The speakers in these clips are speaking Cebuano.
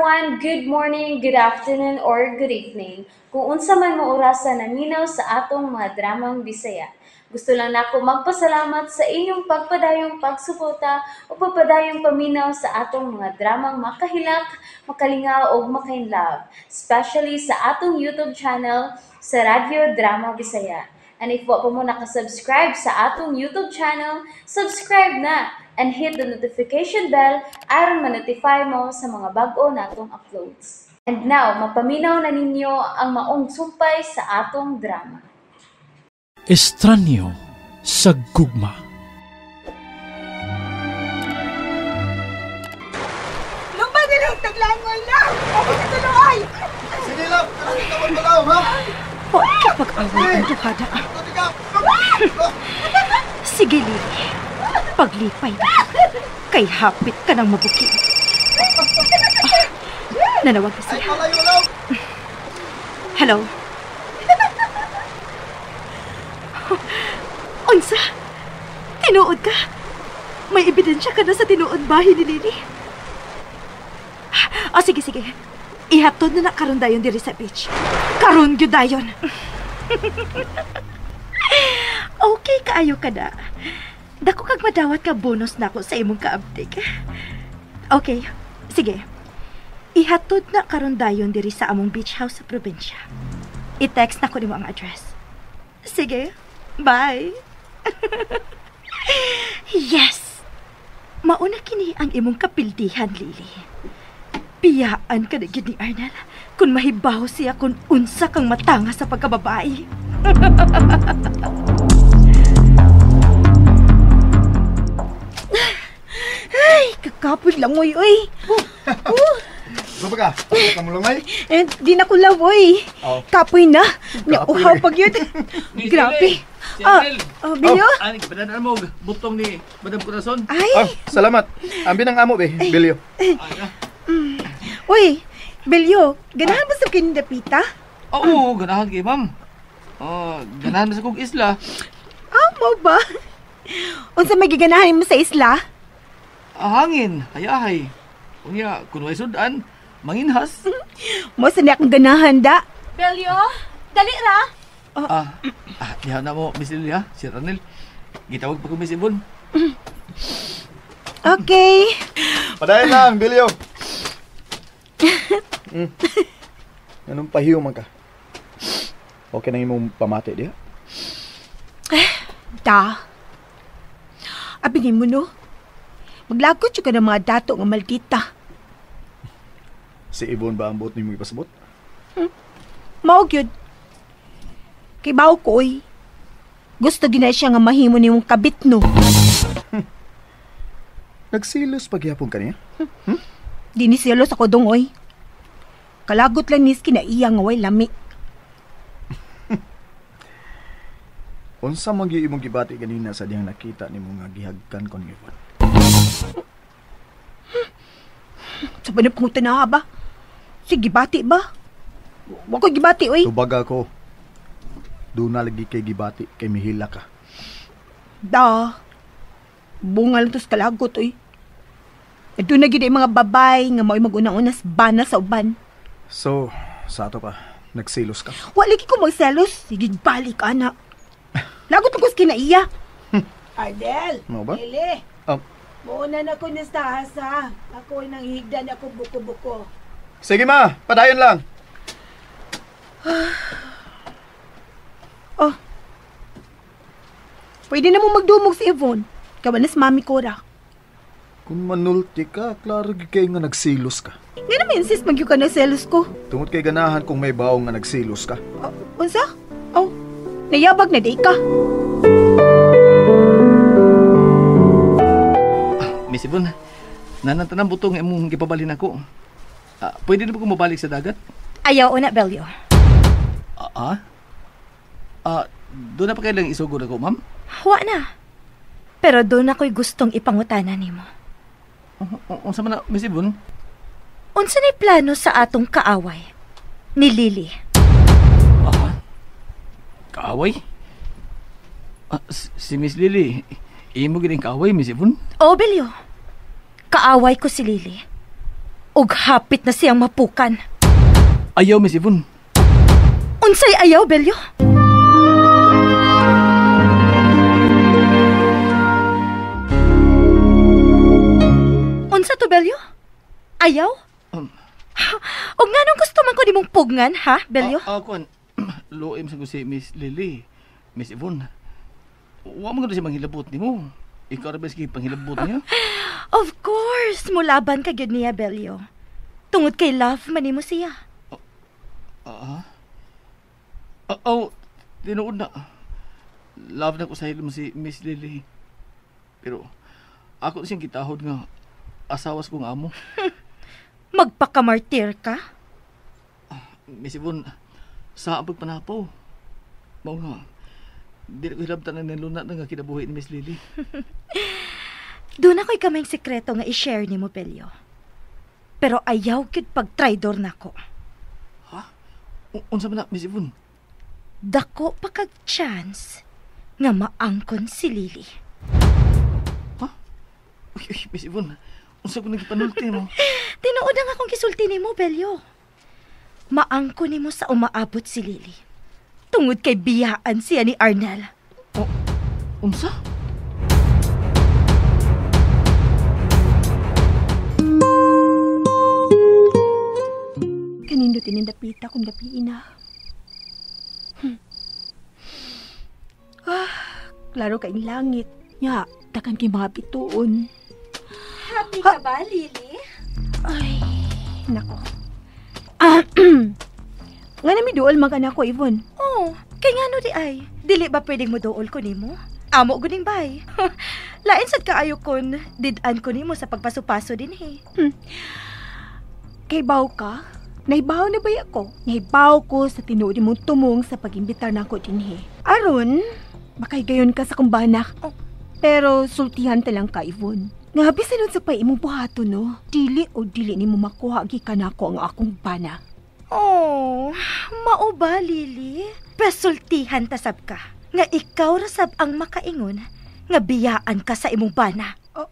Everyone, good morning, good afternoon, or good evening. Kung unsa man mo orasa naminaw sa atong mga dramang Bisaya. Gusto lang nako magpasalamat sa inyong pagpadayong pagsuporta o pagpadayong paminaw sa atong mga dramang makahilak, makalingaw ug makainlove, especially sa atong YouTube channel sa Radyo Drama Bisaya. And if wa pa mo nakasubscribe sa atong YouTube channel, subscribe na and hit the notification bell aron ma-notify mo sa mga bag-o natong uploads. And now, mapaminaw na ninyo ang maong sumpay sa atong drama. Estranyo sa gugma. Lumba nila ang taglangoy na! Ako sa tuloy! Sige lang! Tawag ka lang, ha? Huwag ka pag-away ang duhada. Sige, Lily. Paglipay na. Kay hapit ka ng mabukin. Ah, nanawag na siya. Hello? Unsa? Tinuod ka? May ebidensya ka na sa tinuod bahin ni Lily? Oh, sige, sige. Ihatod na na karon dayon diri sa beach. Karon gyud dayon. Okay, kaayo ka na. Dako kag madawat ka bonus nako sa imong kaabtik. Okay, sige. Ihatod na karon dayon diri sa among beach house sa probinsya. I-text nako nimo ang address. Sige, bye. Yes. Mauna kini ang imong kapildihan, Lily. Piyaan ka na gyud ni Arnel kung mahibaw siya kung unsa kang matanga sa pagkababae. Ay, kakapoy lang, oy, oy. Gusto ka? Kamulungay? Eh, di na ko law, oy. Oh. Kapoy na. Nauhaw pag yun. Grabe. Ah, oh, Bilyo? Oh. Ani, padanan mo, butong ni Madam Corazon. Ay. Oh, salamat. Ambi ng amo, be, Bilyo. Uy, Bilyo, ganahan ba sa kinindapita? Oo, ganahan kay ma'am. Oh, ganahan ba sa kong isla? Ah, mo ba? Unsa may giganahan mo sa isla? Ah, hangin, hayahay. Unya, kung may sudan, manginhas. Mo sa niya akong ganahan da. Belyo, dali ra! Oh. Diha na mo, Miss Lily, ha? Si Ranel. Gitawag pa ko, Miss Ibon. Okay. Padayon lang, Bilyo. Anong pahiyo man ka? Okay na imong pamati diha? Da. Abi mo no? Maglagot ka ng mga dato nga maldita. Si Ibon ba ang buot nimo ipasabot? Mao gyud. Kay bawo ko oy. Gusto gina siya nga mahimo nimong kabit no. Nagsilos pagyapon kaniya? Hmm? Di ni silos ako dong oy. Kalagot lang nis kinaiya nga way lami. Unsa man gyud imong gibati ganina sa diyang nakita nimo nga gihagkan kon Ibon? Sa ba na na ba? Sige, gibati ba? Wa ko gibati oy. Tubaga ko. Doon na lagi kay gibati kay mihila ka. Da. Bunga lang tos kalagot oy. Doon na gid ay mga babay nga mao'y mag-unang-unas bana sa uban. So, sa ato pa, nagselos ka? Wa lagi ko magselos. Sige, balik, ana. Lagot ko sa kinaiya. Ardel, Mo ba? Lily, muuna na ko ni sa asa. Ako nang higdan ako buko-buko. Sige ma, padayon lang. Oh. Pwede na mo magdumog si Yvonne. Kawan na si Mami Cora. Kung manulti ka, klaro kay nga nagsilos ka. Nga naman, sis, magyo ka ng selos ko. Tungod kay ganahan kung may baong nga nagsilos ka. Oh, unsa? Oh, nayabag na day ka. Miss Ibon, nanantanang butong imong gipabalhin ako. Pwede na ba kong mabalik sa dagat? Ayaw na, Belyo. Doon na pa kailang isugod ako, ma'am? Wa na. Pero doon ako'y gustong ipangutana nimo. Unsa man na, Miss Ibon? Unsa na'y plano sa atong kaaway? Ni Lily. Kaaway? Si Miss Lily, imo gid ang kaaway, Miss Ibon? Oo, Belyo. Kaaway ko si Lily. Ug hapit na siyang mapukan. Ayaw, Miss Yvonne. Unsay ayaw, Belyo? Unsa to, Belyo? Ayaw? Og nganong gusto man ko nimong pugnan, ha, Belyo? Kuan, luim sa ko si Miss Lily, Miss Yvonne. Wa man gud siya manghilabot nimo. Ikaw ra ba sige panghilabot niya? Of course, mulaban ka gyud niya, Belyo. Tungod kay love man nimo siya. Tinuod na. Love na ko sa hilom si Miss Lily. Pero ako siyang gitahod nga asawas kong amo. Magpakamartir ka? Miss Yvonne, sa pagpanapaw. Mao nga, di ko hilabtan ang niluna na nga kinabuhi ni Miss Lily. Doon ako'y kaming sekreto nga i-share ni mo, Belyo. Pero ayaw gyud pag-traidor nako. Ha? Unsa man na, Miss Yvonne? Dako pa kag chance nga maangkon si Lily. Ha? Uy, uy, Miss Yvonne, unsa ko nagipanulti mo? Tinuod ang akong gisulti nimo, Belyo. Maangkon nimo sa umaabot si Lily. Tungod kay biyaan siya ni Arnel. Oh, unsa? Kanindot inindapita kung dapiin na. Klaro kaing langit. Nya, takan kay mga bituon. Happy ka ba, Lily? Ay, nako. Nga na miduol man ka na ako, Yvonne. Oh, kay ngano di ay? Dili ba pwedeng moduol ko nimo? Amo guning bay. Lain sad kaayo kon did-an ko nimo sa pagpaso-paso din he. Kay baw ka? Naibaw na ba ako? Naibaw ko sa tinuod mong tumong sa pag-imbitar na ako din he. Aron, makaigayon ka sa kumbana. Oh. Pero sultihan ta lang ka, Yvonne. Nga bisan sa pa imong buhaton, no? Dili o dili nimo makuha gikan nako ang akong bana. Oh, mao ba, Lily? Pasultihan tasab ka. Nga ikaw rasab ang makaingon nga biyaan ka sa imong bana. Oh,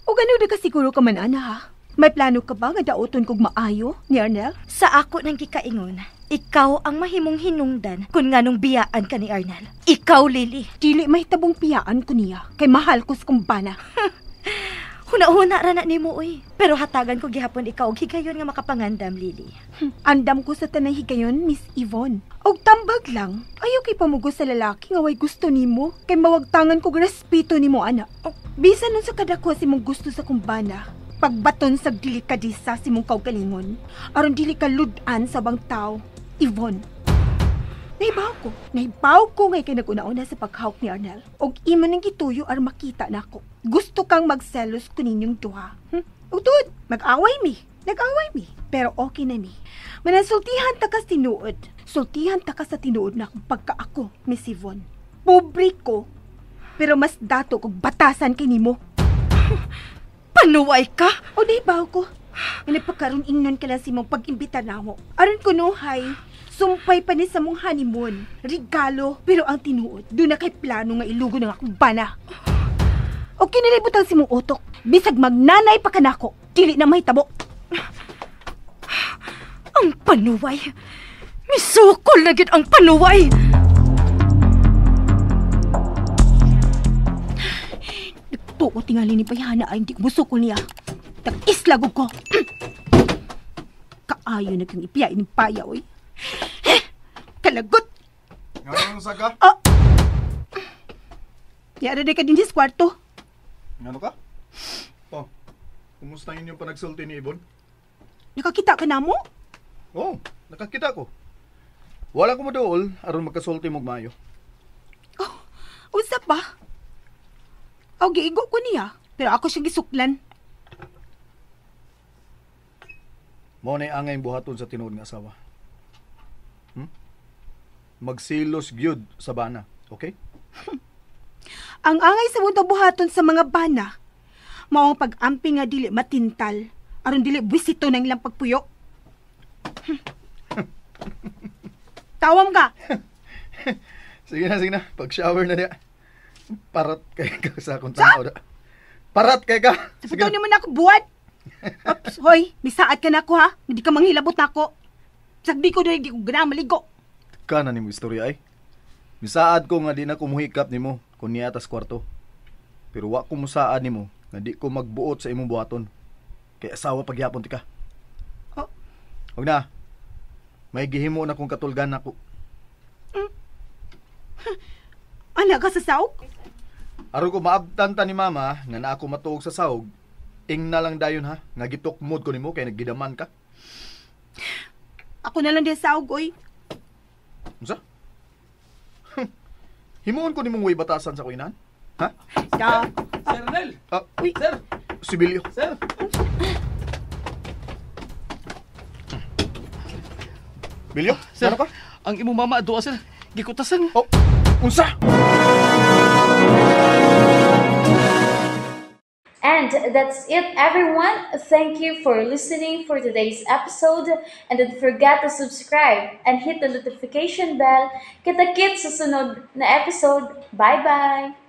o gano'n na ka siguro ka man, ana, ha? May plano ka ba nga daoton kog maayo ni Arnel? Sa ako nang gikaingon, ikaw ang mahimong hinungdan kung nganong biyaan ka ni Arnel. Ikaw, Lily. Dili mahitabong piyaan ko niya kay mahal ko sa kong bana. Huna-huna ra na nimo, uy. Pero hatagan ko gihapon ikaw og higayon nga makapangandam, Lily. Andam ko sa tanay higayon, Miss Yvonne. Og tambag lang, ayaw kay pamugos sa lalaki nga way gusto nimo kay mawagtangan kog respeto nimo, ana. Oh. Bisan nun sa kadako si mong gusto sa kumbana, pagbaton sa dili ka disa si mong kaugalingon, aron dili ka ludan sa bang tao, Yvonne. Naibaw ko ngay kay nag-una-una sa paghawk ni Arnel. Og imo nang gituyo aron makita nako. Gusto kang magselos kuninyong duha. Og tuod, mag-away mi. Nag-away mi. Pero okay na mi. Manasultihan ta ka sa tinuod. Sultihan ta ka sa tinuod na akong pagkaako, Miss Yvonne. Pobre ko. Pero mas dato kog batasan kay nimo. Panuway ka? O naibaw ko. Nagpakaroon ingnon ka lang si mong pag-imbita na mo. Aron kunuhay, sumpay pa ni sa mong honeymoon. Regalo, pero ang tinuod, doon na kay plano nga ilugo ng akong bana. O kinilibutan si mong utok, bisag magnanay pa kanako, dili na mahitabo. Ang panuway! Misukol na gid ang panuway! Nagtuo tingali ni Bayana ay hindi ko musukol niya. Tag-islagog ko. Kaayo na kang ipiyain ng paya, oy. Kalagot! Nga sa ka? Oh! Yara na ka din sa kwarto. Ngano ka? Oh, kumusta inyong panagsulti ni Yvonne? Nakakita ka na mo? Oo, oh, nakakita ko. Wala ko maduol aron magkasulti mo mayo. Oh, unsa pa? Aw, giigo ko niya, pero ako siyang gisuklan. Mao na angay buhaton sa tinuod nga asawa. Magsilos gyud sa bana, okay? Ang angay sa mong buhaton sa mga bana, mao ang pag-amping nga dili matintal, aron dili buwisito ng ilang pagpuyo. Tawam ka! Sige na, sige na. Pag-shower na niya. Parat kay ka sa akong tao. Parat kay ka! Sige na. Naman ako buwat! Oops, hoy, misaad ka na ako ha. Hindi ka manghilabot na ako. Sagdi ko diri, di ko gana maligo. Ka na nimo istorya ay. Misaad ko nga di na ko muhikap nimo kung niya tas kwarto. Pero wa ko musaad nimo nga di ko magbuot sa imong buhaton. Kay asawa pagyapon ti ka. Oh. Huwag na. May gihimo na kong katulgan nako. Ana ka sa saog? Aron ko maabtan ta ni mama nga naa ko matuog sa sahog, ing na lang dayon ha, nga gitukmod ko nimo kay naggidaman ka. Ako na lang din saog, oy. Unsa? Himuon ko nimong way batasan sa kuinan? Ha? Da. Sir Nel! Ah, Uy. Sir! Sibilyo. Sir! Bilyo? Sir, Ano ka? ang imong mama adoa, sir. Gikutasan. Oh, unsa? And that's it, everyone. Thank you for listening for today's episode. And don't forget to subscribe and hit the notification bell. Kita-kits sa sunod na episode. Bye-bye!